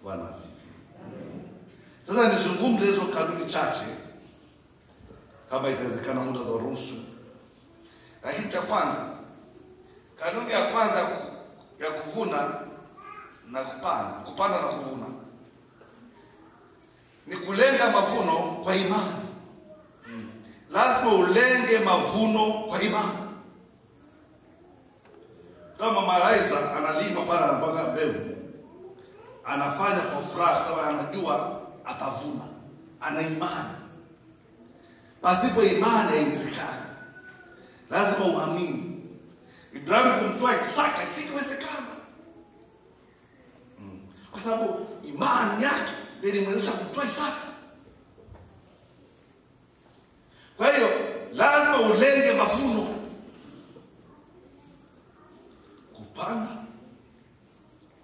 Bwana asifiwe. Sasa nizungumze hizo kanuni chache kama itawezekana, muda unaruhusu. Lakini cha kwanza, kanuni ya kwanza ya kuvuna na kupanda, kupanda na kuvuna, ni kulenga mavuno kwa imani. Lazima ulenge mavuno kwa imani. Kama Mama analima pale, anapanga mbegu, anafanya kwa furaha sababu anajua atavuna. Ana imani. Pasipo imani haiwezekani. Lazima uamini. Ibrahim kumtoa Isaka isingewezekana, kwa sababu imani yake ndio ilimwezesha kumtoa Isaka. Kwa hiyo lazima ulenge mavuno, kupanda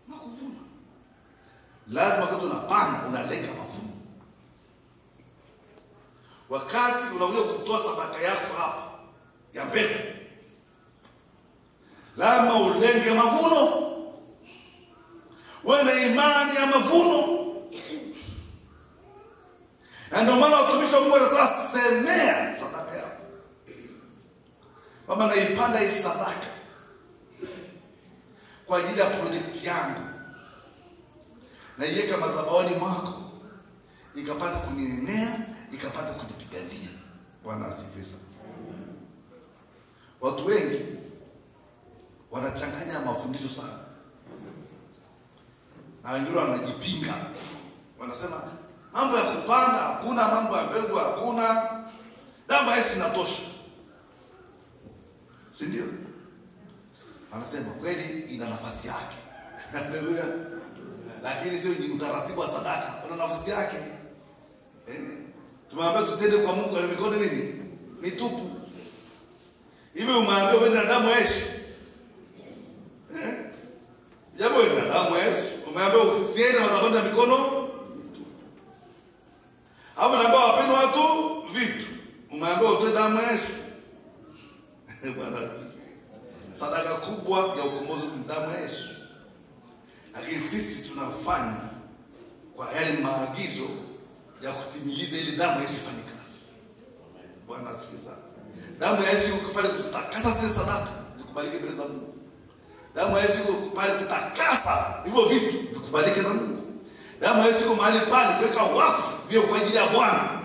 na kuvuna. Lazima wakati unapanda unalenga mavuno. Wakati unakuja kutoa sadaka yako hapa ya mbegu, lazima ulenge mavuno. Uwe na imani ya mavuno. Na ndio maana watumishi wa Mungu wanasema semea sadaka yako. Baba, naipanda hii sadaka kwa ajili ya project yangu, naiweka madhabahuni mwako, ikapata kunienea, ikapata kunipigania. Bwana asifiwe sana. Watu wengi wanachanganya mafundisho sana, na wengine wanajipinga, wanasema mambo ya kupanda hakuna, mambo ya mbegu hakuna, damu ya Yesu inatosha, si ndio? Wanasema kweli ina nafasi yake. Haleluya. Lakini sio ni utaratibu wa sadaka, una nafasi yake. Tumeambiwa tusiende kwa Mungu na mikono nini? Mitupu. Hivi umeambiwa wewe na damu ya Yesu. Jambo ni damu ya Yesu. Umeambiwa usiende madhabahuni na mikono mitupu. Hapo naambiwa wapende watu vitu. Umeambiwa utoe damu ya Yesu. Bwana asifiwe. Sadaka kubwa ya ukombozi ni damu ya Yesu. Lakini sisi tunafanya kwa yale maagizo ya kutimiliza ile damu ya Yesu ifanye kazi. Bwana asifiwe sana. Damu ya Yesu iko pale kuzitakasa zile sadaka zikubalike mbele za Mungu. Damu ya Yesu iko pale kutakasa hivyo vitu vikubalike na Mungu. Damu ya Yesu iko mahali pale kuweka wakfu vile kwa ajili ya Bwana.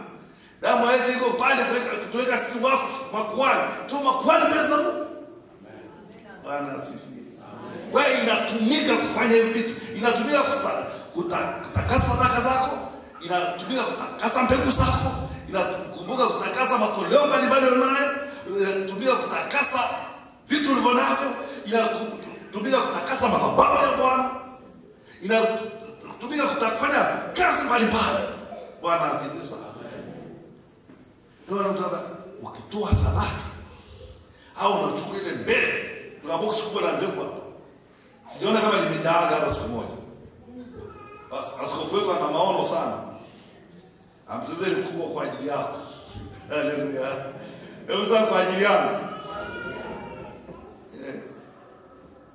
Damu ya Yesu iko pale kuweka kutuweka sisi wakfu makuhani, tu makuhani mbele za Mungu. Bwana asifiwe. Kwa hiyo inatumika kufanya hivi vitu. Inatumika kutakasa sadaka zako, inatumika kutakasa mbegu zako, inakumbuka kutakasa matoleo mbalimbali unayo, inatumika kutakasa vitu ulivyo navyo, inatumika kutakasa madhabahu ya Bwana, inatumika kufanya kazi mbalimbali. Bwana asifiwe sana. Ndio mtu ukitoa sadaka au unachukua ile mbegu, kuna box kubwa la mbegu hapo. Sijaona kama limejaaga hata siku moja. Basi askofu wetu ana maono sana. Amtuze kubwa kwa ajili yako. Haleluya. Hebu sasa kwa ajili yangu.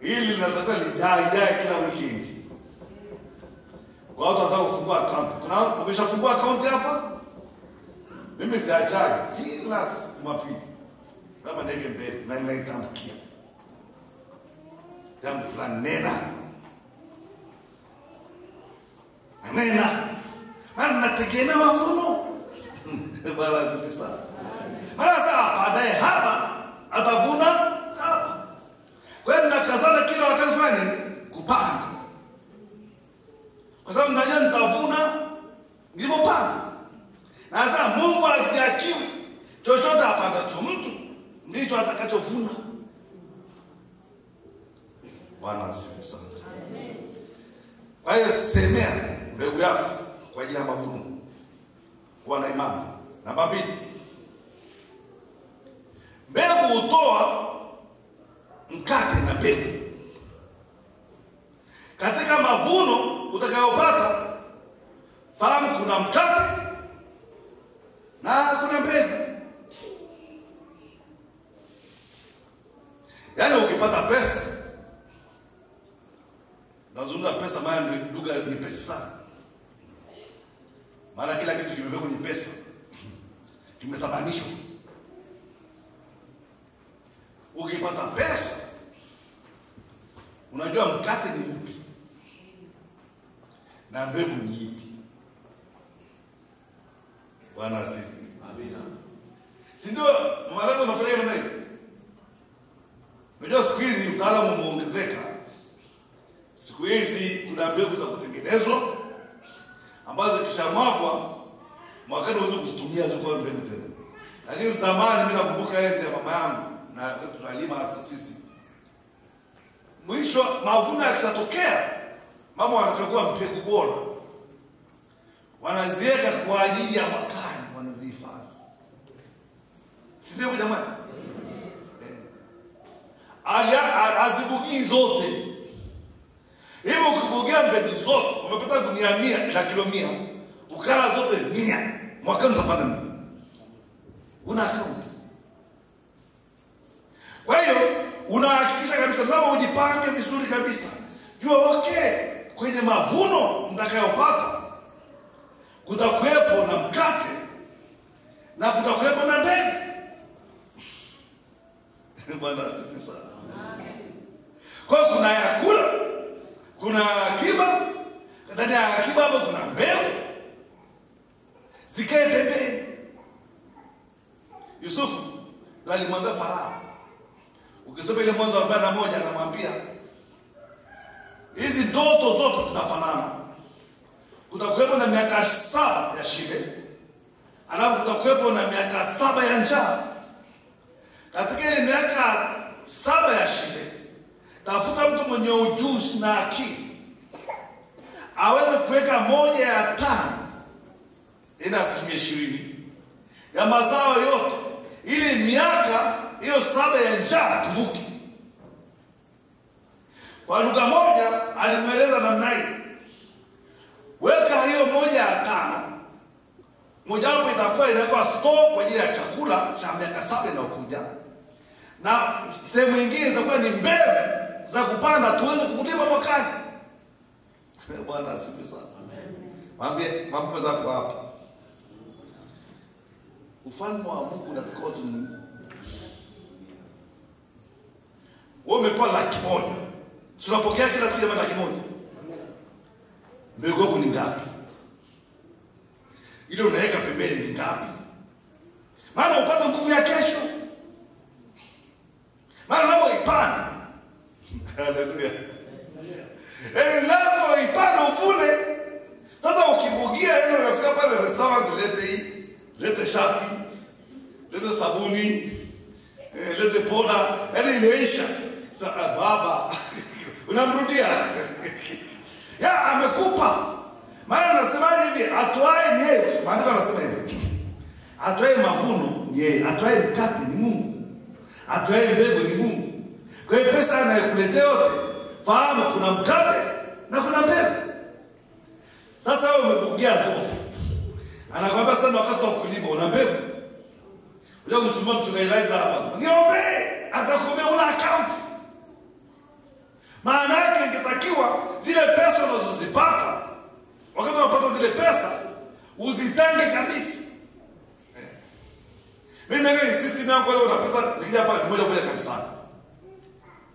Hili linatakiwa lijae kila weekend. Kwa watu wanataka kufungua account. Kuna umeshafungua account hapa? Mimi siachagi kila Jumapili. Kama ndege mbele na ninaitamkia. Jambo fulani nena. Nena. Maana nategemea mavuno. Bwana asifiwe sana. Maana sasa baadaye hapa atavuna hapa. Kwa hiyo ninakazana kila wakati fanya kupanda. Kwa sababu najua nitavuna nilipopanda. Na sasa Mungu asiakiwi. Chochote apandacho mtu ndicho atakachovuna. Bwana asifiwe sana. Amen. Kwa hiyo semea mbegu yako kwa ajili ya mavuno. Kuwa na imani. Namba 2. Mbegu hutoa mkate na mbegu. Katika mavuno utakayopata, fahamu kuna mkate na kuna mbegu. Yaani ukipata pesa, nazungumza pesa maana ni lugha nyepesi sana. Maana kila kitu kimewekwa kwenye pesa, kimethamanishwa. Ukipata pesa, unajua mkate ni upi na mbegu ni ipi. Bwana asifiwe. Amina. Si ndio maelezo unafanya namna hiyo? Unajua siku hizi utaalamu umeongezeka. Siku hizi kuna mbegu za kutengenezwa ambazo zikishamwagwa mwakani huwezi kuzitumia zikuwa mbegu tena. Lakini zamani mimi nakumbuka enzi ya mama yangu na tunalima hata sisi. Mwisho mavuno yakishatokea, mama wanachukua mbegu bora, wanaziweka kwa ajili ya mwakani, wanazihifadhi. Si ndivyo jamani? Azibugii zote. Hivyo ukibugia mbegu zote, umepata gunia 100 na kilo 100, ukala zote 100, mwakani utapanda nini? Una account. Kwa hiyo unahakikisha kabisa, lazima ujipange vizuri kabisa. Jua okay, kwenye mavuno mtakayopata kutakuwepo na mkate na kutakuwepo na mbegu. Bwana asifiwe sana. Kwa hiyo kuna yakula, kuna akiba, ndani ya akiba hapo kuna mbegu. Zikae pembeni. Yusufu alimwambia Farao, ukisoma ile Mwanzo 41 anamwambia hizi ndoto zote zinafanana. Kutakuwepo na miaka 7 ya shibe, alafu kutakuwepo na miaka 7 ya njaa. Katika ile miaka 7 ya shibe, tafuta mtu mwenye ujuzi na akili aweze kuweka 1/5, ina 20% ya mazao yote, ili miaka hiyo 7 ya njaa tuvuke. Kwa lugha moja alimweleza namna hii: weka hiyo 1/5, mojawapo itakuwa inawekwa store kwa ajili ya chakula cha miaka 7 inayokuja, na sehemu nyingine itakuwa ni mbegu za kupanda tuweze kukulima mwakani. Bwana asifiwe sana. Mwambie mambo zako hapa. Ufalme wa Mungu unatakiwa tu. Wewe umepewa 100,000. Tunapokea kila siku jamani 100,000. Mbegu yako ni ngapi? Ile unaweka pembeni ni ngapi? Maana upate nguvu ya kesho. Maana lazima uipande. Haleluya. Lazima uipande uvune. Sasa ukibugia yeye unafika pale restaurant, lete hii, lete shati, lete sabuni, lete poda, yaani imeisha. Sasa baba unamrudia. Ya amekupa. Maana anasema hivi, atoae ni yeye. Maandiko anasema hivi, atoae mavuno ni yeye, atoae mkate ni Mungu, atoae mbegu ni Mungu. Kwa hiyo pesa anayokuletea yote, fahamu kuna mkate na kuna mbegu. Sasa wewe umebugia zote. Anakuambia sana wakati wa kulima una mbegu. Unajua kumsumbua mtu kaeleza hapa. Niombe, atakuombea una account. Maana yake ingetakiwa zile pesa unazozipata, wakati unapata zile pesa uzitange kabisa. Mimi naweka system yangu leo, una pesa zikija hapa moja moja kanisani.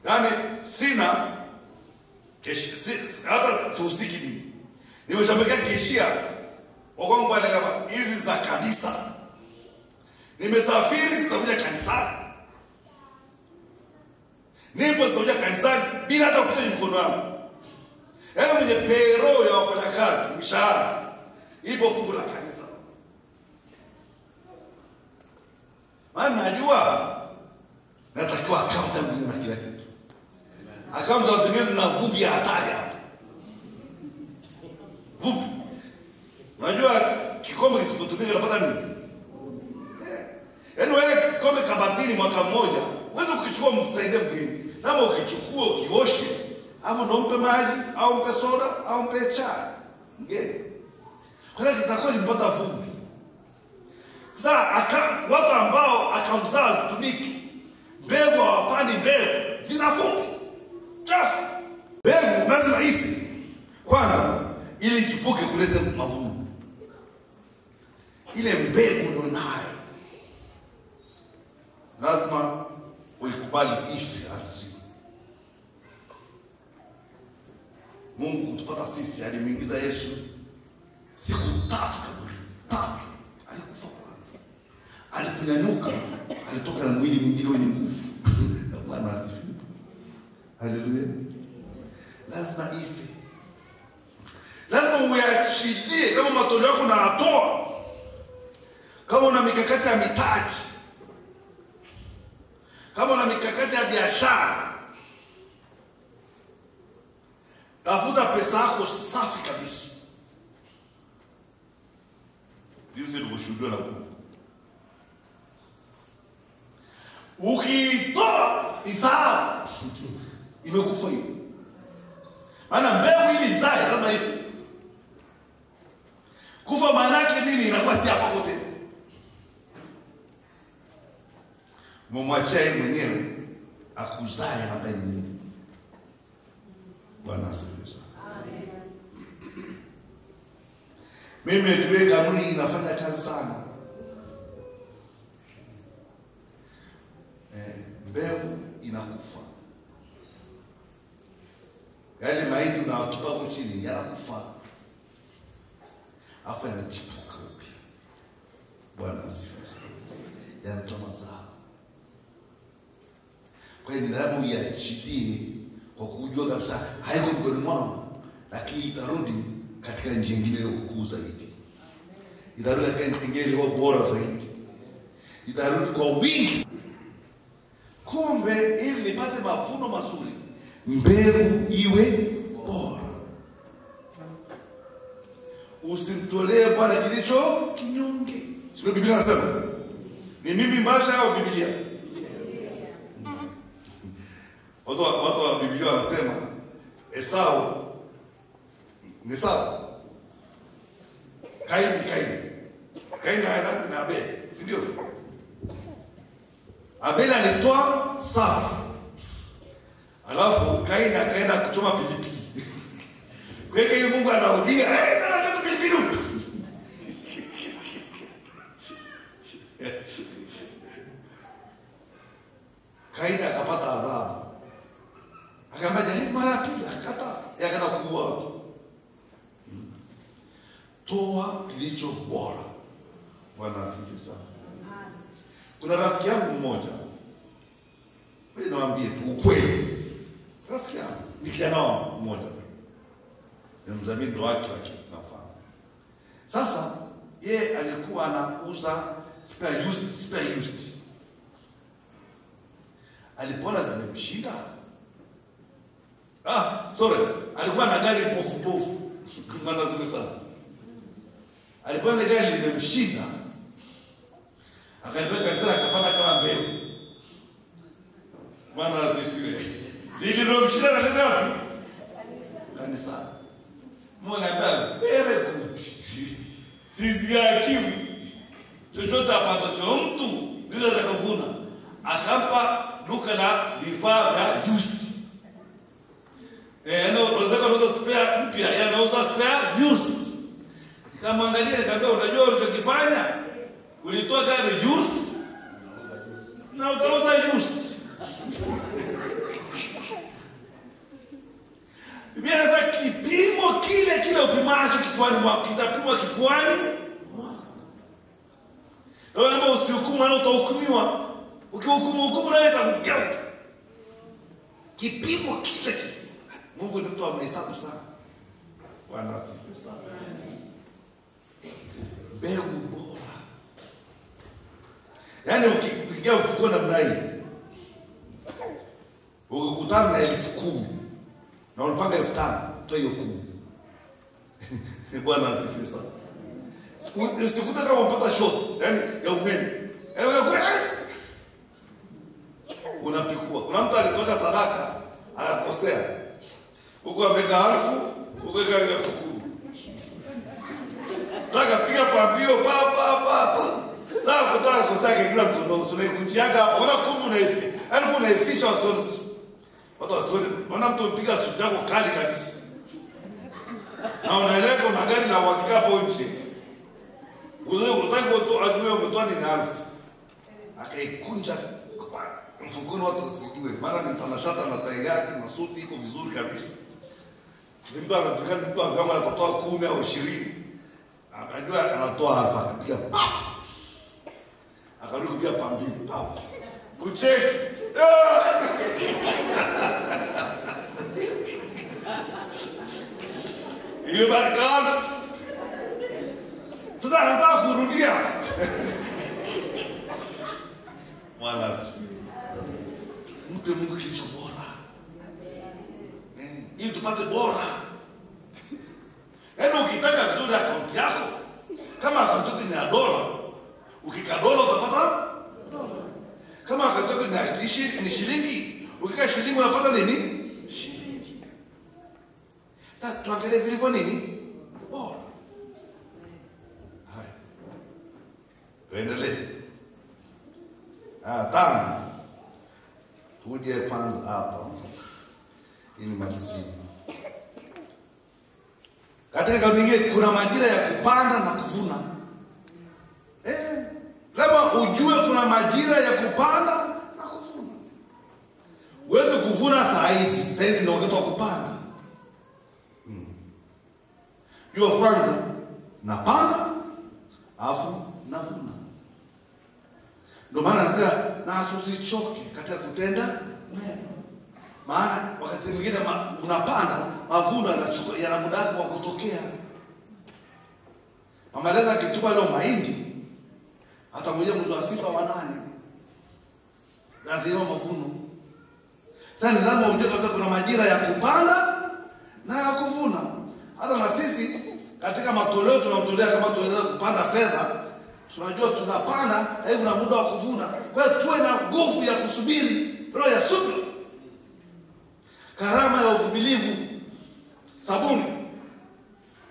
Yaani sina kesh, hata sihusiki mimi. Nimeshamwekea keshia wakongo pale kama hizi za kanisa. Nimesafiri zitakuja kanisani. Nipo zitakuja kanisani bila hata kupita mkono wangu. Yaani mwenye payroll ya wafanyakazi, mshahara, ipo fungu la kanisa. Maana najua natakiwa account yangu na kila kitu. Account za watumizi na vumbi ya hatari hapo. Vumbi. Unajua kikombe kisipotumika unapata nini? Yaani wewe kikombe kabatini mwaka mmoja, uweze kukichukua msaidie mgeni. Kama ukichukua ukioshe, alafu ndo mpe maji au mpe soda au mpe chai mgeni. Kwa hiyo kitakuwa kimepata vumbi. Sasa watu ambao akaunti zao hazitumiki, mbegu hawapandi mbegu, zina vumbi chafu. Mbegu lazima ife kwanza. Uchipuke kuleta mavuno. Ile mbegu ulionayo lazima uikubali ife ardhini. Mungu kutupata sisi alimuingiza Yesu siku tatu kaburi. Tatu. Alikufa kwanza. Aliponyanyuka alitoka na mwili mwingine wenye nguvu. Bwana asifiwe. Haleluya. Lazima ife. Lazima uachilie kama matoleo yako unatoa. Kama una mikakati ya mitaji, kama una mikakati ya biashara, tafuta pesa yako safi kabisa. Jinsi ilivyoshuhudiwa na Mungu. Ukitoa isahau, imekufa hiyo. Maana mbegu ili izae lazima ife. Kufa maana yake nini? Inakuwa si hapo kote. Mumwachia yeye mwenyewe akuzae ambaye ni Mungu. Bwana asifiwe sana. Amen. Mimi tuwe kanuni inafanya kazi sana. Mbegu inakufa. Yale mahindi unatupa huko chini yanakufa. Afu yanachipuka upya. Bwana asifiwe sana. Yanatoa mazao. Kwa hiyo ni lazima uiachilie kwa kujua kabisa haiko mikononi mwangu, lakini itarudi katika njia nyingine iliyo kuu zaidi. Itarudi katika njia nyingine iliyo bora zaidi. Itarudi kwa wingi. Kumbe ili nipate mavuno mazuri, mbegu iwe bora. Usimtolee Bwana kilicho kinyonge. Sio Biblia inasema? Ni mimi mbasha au Biblia? Watu wa Biblia wanasema Esau ni sawa. Kaini. Kaini na Abel, si ndio? Abel alitoa safi. Alafu Kaini akaenda kuchoma pilipili. Kwa hiyo Mungu anarudia, analeta pilipili huko. Kaini akapata adhabu. Akaambia jaribu mara pili, akakataa. Yeye akaenda kuua watu. Toa kilicho bora. Bwana asifiwe sana. Kuna rafiki yangu mmoja. Wewe niwaambie tu ukweli. Rafiki yangu ni kijana wangu mmoja. Ni mzamini ndo wake lakini tunafahamu. Sasa yeye alikuwa anauza spare used. Alipona zimemshinda. Sorry. Alikuwa na gari bofu. Maana zimesana. Alikuwa na gari limemshinda. Akalipeleka kanisani akapanda kama mbegu. Bwana asifiwe. Lililomshinda na leza wapi? Kanisani. Mungu anambia very good. Sisi hakimu. Chochote apatacho mtu ndicho atakavuna. Akampa duka la vifaa vya used. Anaweza kuuza spare mpya, yeye anauza spare used. Nikamwangalia nikamwambia unajua ulichokifanya? Ulitoa gari used na utauza used. Biblia inasema kipimo kile kile upimacho kifuani mwako kitapimwa kifuani mwako. Wewe ambao usihukumu na utahukumiwa. Ukihukumu hukumu nayo itakugeuka. Kipimo kile kile. Mungu ni mtu wa mahesabu sana. Bwana asifiwe sana. Mbegu bora. Yaani ukiingia mfukoni namna hii, ukikutana na 10,000 na ulipanga 5,000, toa hiyo 10. Bwana asifiwe sana. Usikute kama unapata shot, yaani ya umeme. Yaani unapikua. Kuna mtu alitoka sadaka, akakosea. Huko ameweka 1,000, huko ameweka 10,000. Sasa piga pambio pa pa pa pa. Sasa kutoka kosea kila mkono unaikujiaga hapa. Ona 10 unaifi. 1,000 unaifisha wasione. Watu wasione. Ona mtu mpiga suti yako kali kabisa. Na unaeleka magari na uhakika hapo nje. Unataka watu ajue umetoa nini 1000. Akaikunja mfukoni watu wasijue. Maana ni mtanashata na tai yake na suti iko vizuri kabisa. Ni mtu anajulikana, mtu wa vyama anatoa 10 au 20. Akajua anatoa 1000 akapiga pap. Akarudi kupiga pambili pap. Kucheki. Ilibaki 1000. Sasa anataka kurudia. Bwana asifiwe. Mpe Mungu kilicho bora. Ili tupate bora. Yaani ukitaka vizuri akaunti yako, kama akaunti yako ni ya dola, ukika dola utapata dola. Kama akaunti yako ni shilingi, ukika shilingi unapata nini? Shilingi. Sasa tuangalie vilivyo nini? Bora. Haya. Tuendelee. Tano. Tuje kwanza hapa. Ili malizie. Katika kanuni nyingine kuna majira ya kupanda na kuvuna. Lazima ujue kuna majira ya kupanda na kuvuna. Uweze kuvuna saa hizi. Saa hizi ndio wakati wa kupanda. Jua kwanza napanda alafu navuna. Ndio maana anasema na tusichoke katika kutenda mema. Maana wakati mwingine unapanda mavuno yanachukua yana muda wake wa kutokea. Mama Eleza akitupa leo mahindi atangoja mwezi wa 6 wa 8. Na ndio mavuno. Sasa ni lazima ujue kabisa kuna majira ya kupanda na ya kuvuna. Hata na sisi katika matoleo tunatolea kama tunaweza kupanda fedha, tunajua tunapanda na hivi kuna muda wa kuvuna. Kwa hiyo tuwe na nguvu ya kusubiri, roho ya subira. Karama ya uvumilivu, saburi.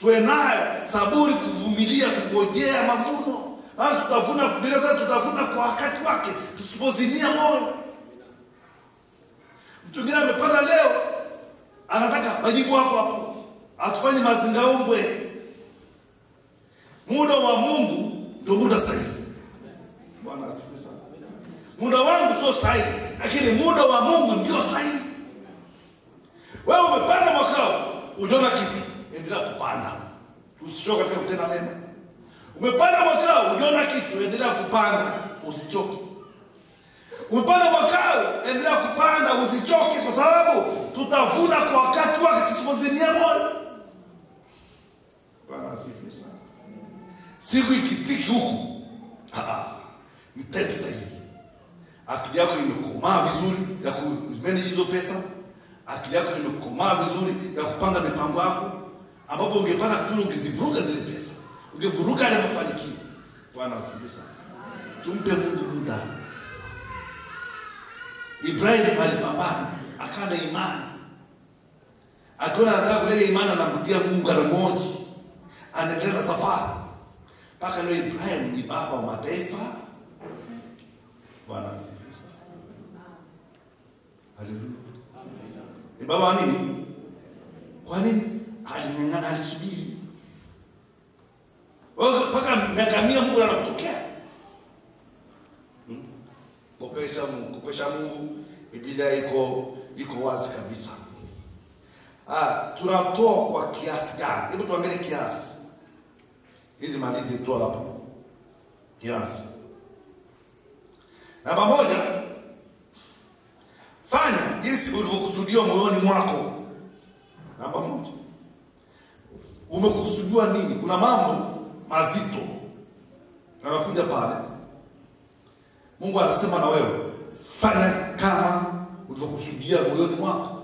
Tuwe nayo saburi kuvumilia kungojea mavuno. Maana tutavuna bila sasa, tutavuna kwa wakati wake, tusipozimia moyo. Mtu mwingine amepanda leo anataka majibu hapo hapo. Atufanye mazingaumbwe. Muda wa Mungu ndio muda sahihi. Bwana asifiwe sana. Muda wangu sio sahihi, lakini muda wa Mungu ndio sahihi. Wewe umepanda mwaka, unaona kitu, endelea kupanda. Usichoke katika kutenda mema. Umepanda mwaka, unaona kitu, endelea kupanda, usichoke. Umepanda mwaka, endelea kupanda, usichoke kwa sababu tutavuna kwa wakati wake tusipozimia moyo. Bwana asifiwe sana. Siku ikitiki huku, ni time sahihi. Akili yako imekomaa vizuri ya kumanage hizo pesa. Akili yako imekomaa vizuri ya kupanga mipango yako, ambapo ungepata kitu ungezivuruga zile pesa, ungevuruga yale mafanikio. Bwana asifiwe sana. Tumpe Mungu muda. Ibrahim alipambana, akana imani. Akiona anataka kulega imani anamrudia Mungu anamoji. Anaendelea na safari. Mpaka leo Ibrahim ni baba wa mataifa. Bwana asifiwe sana. Haleluya. Ni baba wa nini? Kwa nini? Aling'ang'ana, alisubiri. Mpaka miaka 100 Mungu anakutokea. Kopesha Mungu, kopesha Mungu. Biblia iko wazi kabisa. Tunatoa kwa kiasi gani? Hebu tuangalie kiasi. Ili malize tu hapo. Kiasi. Namba 1, fanya jinsi ulivyokusudiwa moyoni mwako. Namba 1. Umekusudiwa nini? Kuna mambo mazito yanakuja pale. Mungu anasema na wewe, fanya kama ulivyokusudia moyoni mwako.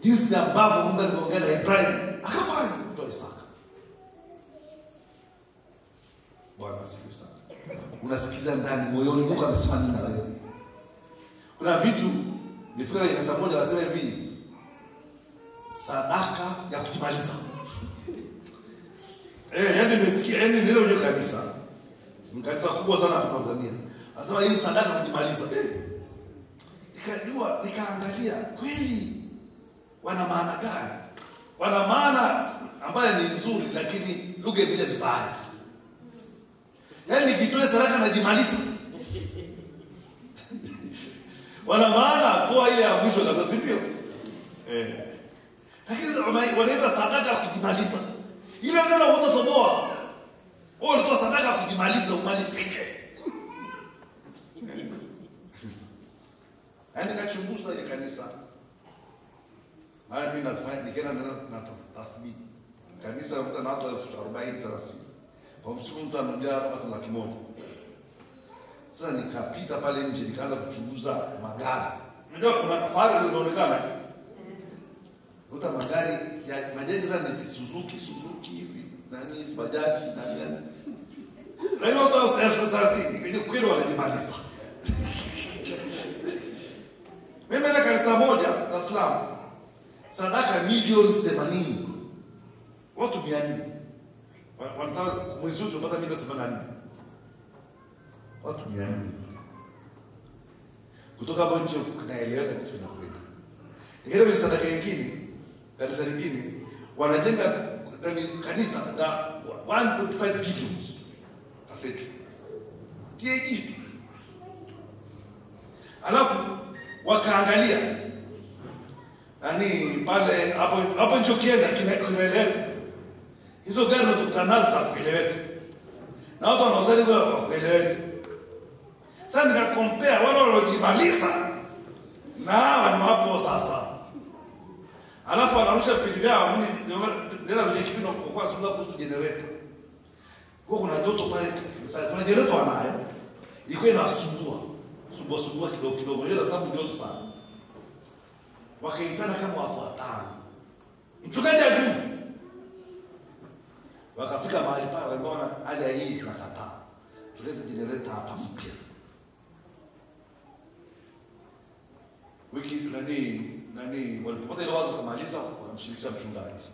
Jinsi ambavyo Mungu alivyoongea na Ibrahim, akafanya kutoa Isaka. Bwana asifiwe sana. Unasikiza ndani moyoni Mungu amesema nini na wewe. Kuna vitu nifika kwenye kanisa moja wanasema hivi, sadaka ya kujimaliza. Yaani nimesikia, yaani ndio ndio kanisa. Ni kanisa kubwa sana hapa Tanzania. Anasema hii sadaka kujimaliza. Nikajua, nikaangalia kweli wana maana gani? Wana maana ambayo ni nzuri lakini lugha imekuja vibaya. Yaani nikitoa sadaka najimaliza. Wana maana toa ile ya mwisho kabisa, si ndio? Eh. Lakini wanaita sadaka kujimaliza. Ile neno hutatoboa. Wewe ulitoa sadaka kujimaliza, umalizike. Yaani nikachunguza ile kanisa. Maana mimi nafanya nikienda na tathmini. Kanisa mtu ana watu 40,000 30. Kwa msimu mtu anakuja watu 100,000. Sasa nikapita pale nje nikaanza kuchunguza magari. Unajua kuna fahari inaonekana. Uta magari ya majenzi sana ni Suzuki hivi, nani hizi bajaji nani nani. Lakini watu 30,000 ndio kweli wanajimaliza. Mimi na kanisa moja Dar es Salaam. Sadaka milioni 80. Watu 400. Wanataka mwezi huu tupata milioni 84. Watu 400. Kutoka hapo nje kunaeleweka kitu kinakwenda. Nikaenda kwenye sadaka nyingine, kanisa lingine, wanajenga kanisa la 1.5 billion. Cathedral. TAG. Alafu wakaangalia nani pale hapo nje ukienda kinaeleweka. Hizo gari unazokutana nazo za kueleweka. Na watu wanaosali kwa kueleweka. Sasa nikakompare wale waliojimaliza na hawa ni wapo sasa. Alafu wanarusha vipindi vyao, mimi ndio kwenye kipindi kwa sababu kuhusu generator. Kwa kuna joto pale, kuna generator wanayo. Ilikuwa inasumbua. Sumbua kidogo kidogo. Ile sababu joto sana. Wakaitana kama watu watano. Mchungaji ajui. Wakafika mahali pale wakaona haja hii tunakataa. Tulete generator hapa mpya. Wiki nani walipopata ile wazo kumaliza wakamshirikisha mchungaji.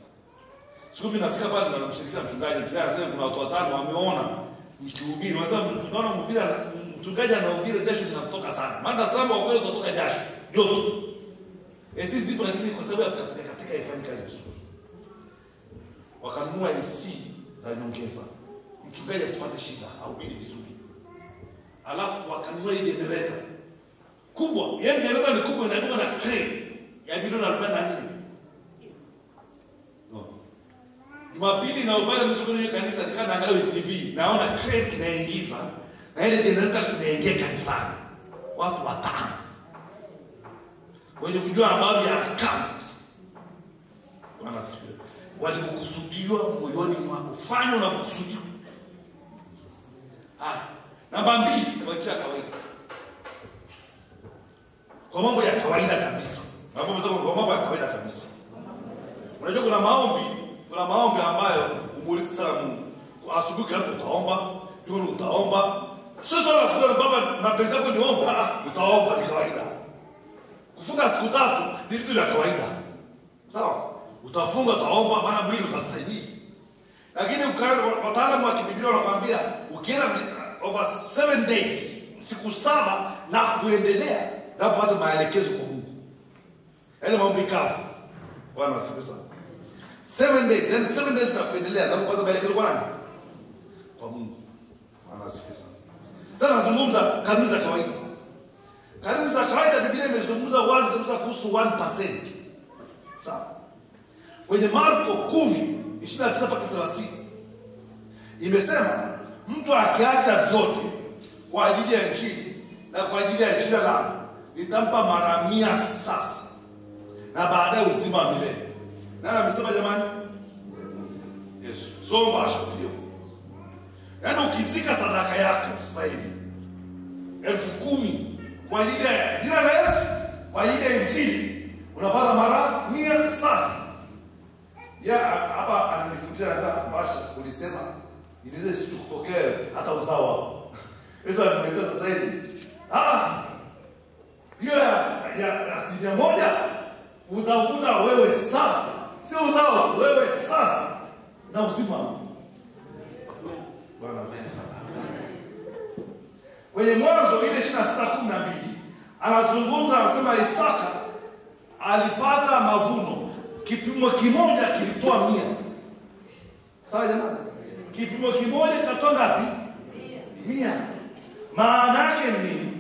Siku mimi nafika pale na namshirikisha mchungaji, mchungaji anasema kuna watu watano wameona nikihubiri. Wanasema unaona mhubiri mchungaji anahubiri jasho linatoka sana. Maana Dar es Salaam kwa kweli utatoka jasho. Joto. AC zipo lakini kwa sababu ya katika haifanyi kazi vizuri. Wakanunua AC za nyongeza. Mchungaji asipate shida, ahubiri vizuri. Alafu wakanunua ile generator kubwa. Yaani generator ni kubwa inabeba na crane ya bilioni 44. No. Jumapili na ubale mwisho kwenye kanisa nikaa naangalia TV, naona crane inaingiza na ile generator inaingia kanisani. Watu watano. Wenye kujua habari ya account. Bwana asifiwe. Walivyokusudiwa moyoni mwako, fanya unavyokusudiwa. Ah, namba 2, maisha ya kawaida. Kwa mambo ya kawaida kabisa. Kwa mambo ya kawaida kabisa. Unajua kuna maombi ambayo umuulize sana Mungu. Asubuhi kama utaomba, jioni utaomba. Sio swala kusema baba mapenzi yako niomba, utaomba ni kawaida. Kufunga siku 3 ni vitu vya kawaida. Sawa? Utafunga utaomba maana mwili utastahimili. Lakini wataalamu wa kibiblia wanakuambia ukienda over 7 days, siku 7 na kuendelea, ndipo hata maelekezo kwa Mungu. Yaani maombi kavu. Bwana asifiwe sana. 7 days, yani 7 days na kuendelea, ndipo kupata maelekezo kwa nani? Kwa Mungu. Bwana asifiwe sana. Sasa nazungumza kanuni za kawaida. Kanuni za kawaida Biblia imezungumza wazi kabisa kuhusu 1%. Sawa? Kwenye Marko 10:29-30 imesema mtu akiacha vyote kwa ajili ya Injili na kwa ajili ya jina langu nitampa mara 100 sasa na baadaye uzima wa milele. Nani amesema jamani? Yesu. Soma sio. Yaani ukizika sadaka yako sasa hivi 10,000 kwa ajili ya jina la Yesu, kwa ajili ya Injili unapata mara 100 sasa. Ya hapa ananifundisha hata Basha ulisema inaweza isikutokee hata uzao wako. Yesu ananiambia sasa hivi. Ah! Hiyo ya 1% utavuna wewe sasa. Sio uzao, wewe sasa na uzima. Bwana asifiwe sana. Kwenye Mwanzo ile 26:12 anazungumza anasema Isaka alipata mavuno. Kipimo kimoja kilitoa 100. Sawa jamani? Kipimo kimoja kitatoa ngapi? 100. Maana yake ni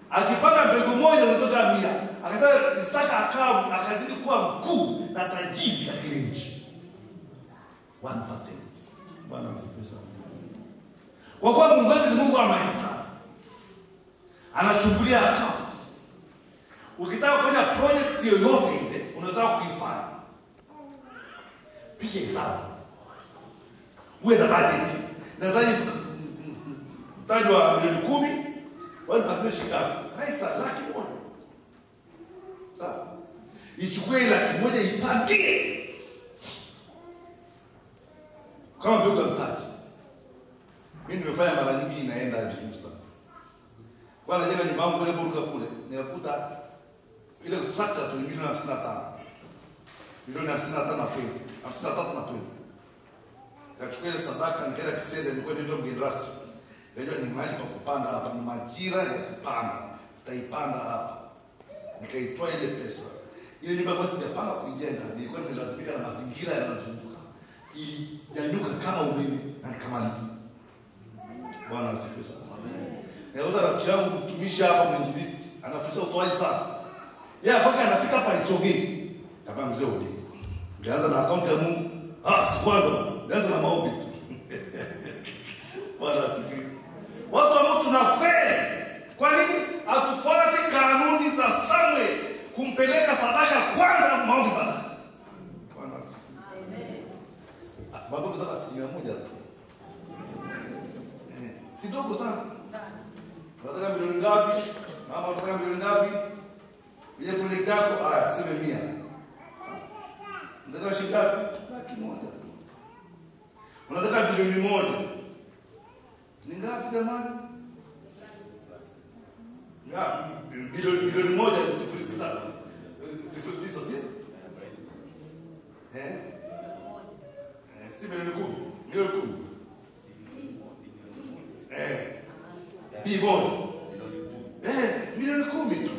akipanda mbegu moja inatoka 100. Akasema Isaka akawa akazidi kuwa mkuu na tajiri katika ile nchi. 1%. Bwana asifiwe sana. Kwa kuwa Mungu wetu ni Mungu wa mahesabu. Anachungulia account. Ukitaka kufanya project yoyote ile unataka kuifanya, piga hesabu. Uwe na budget. Nahitaji mtaji wa milioni 10, 1% shilingi ngapi? Raisa 100,000. Sawa? Ichukue 100,000 ipangie kama mbegu ya mtaji. Mimi nimefanya mara nyingi, inaenda vizuri sana. Kwa najenga nyumba yangu kule Buruka kule, nikakuta ile structure tu milioni 55. Milioni 55 na pili, 53 na pili. Nikachukua ile sadaka nikaenda Kisede, nilikuwa ndio mgeni rasmi. Nikajua ni mahali pa kupanda hapa, ni majira ya kupanda. Nitaipanda hapa. Nikaitoa ile pesa. Ile nyumba kwa sijapanga kuijenga, nilikuwa nimelazimika na mazingira yanayozunguka. Ilinyanyuka kama umeme na nikamaliza. Bwana asifiwe sana. Nikakuta rafiki yangu mtumishi hapa mwinjilisti, anafundisha utoaji sana. Yeye mpaka anafika hapa isogee. Kama mzee ule. Ulianza na akaunti ya Mungu. Ah, si kwanza. Ulianza na maombi tu. Bwana asifiwe. Watu ambao tunafeli. Kwa nini? Hatufuati kanuni za Samuel kumpeleka sadaka kwanza na maombi baadaye. Bwana asifiwe. Amen. Baba mzaka 1% tu. Si dogo sana. Unataka milioni ngapi? Mama unataka milioni ngapi? Ile project yako, haya tuseme 100. Unataka shilingi ngapi? 100,000 tu. Unataka bilioni 1. Ni ngapi jamani? Ya, bilioni 1 ni 0.6. 0.9 si? Eh? Si milioni 10. Milioni 10. B moja. Milioni 10 tu.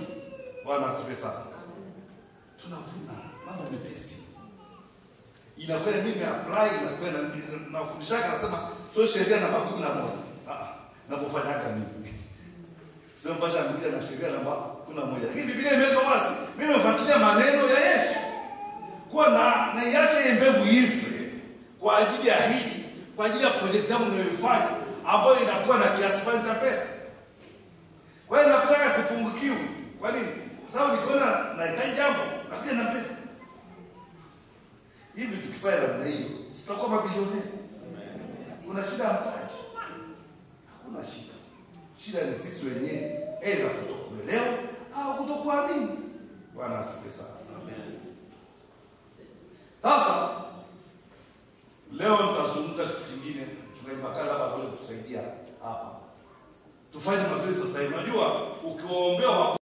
Bwana asifiwe sana. Tunavuna mambo mepesi. Inakwenda mimi apply, inakwenda nafundisha, nasema sio sheria namba 11. Ah, nakufanyaga mimi. Sio mbasha amekuja na sheria namba 11. Lakini Biblia imeweka wazi. Mimi nafuatilia maneno ya Yesu. Kwa na iache mbegu ife kwa ajili ya hili, kwa ajili ya project yangu ninayoifanya ambayo inakuwa na kiasi fulani cha pesa. Kwa hiyo nakutaka sipungukiwe. Kwa nini? Kwa sababu nikiona nahitaji jambo, nakuja na mbegu. Hivi tukifanya namna hiyo, sitakuwa mabilionea. Kuna shida ya mtaji? Hakuna shida. Shida ni sisi wenyewe, aidha kutokuelewa au kutokuamini. Bwana asifiwe sana. Amen. Sasa leo nitazungumza kitu kingine, mchungaji Makala hapa kuja kutusaidia hapa. Tufanye mazoezi sasa hivi. Unajua ukiwaombea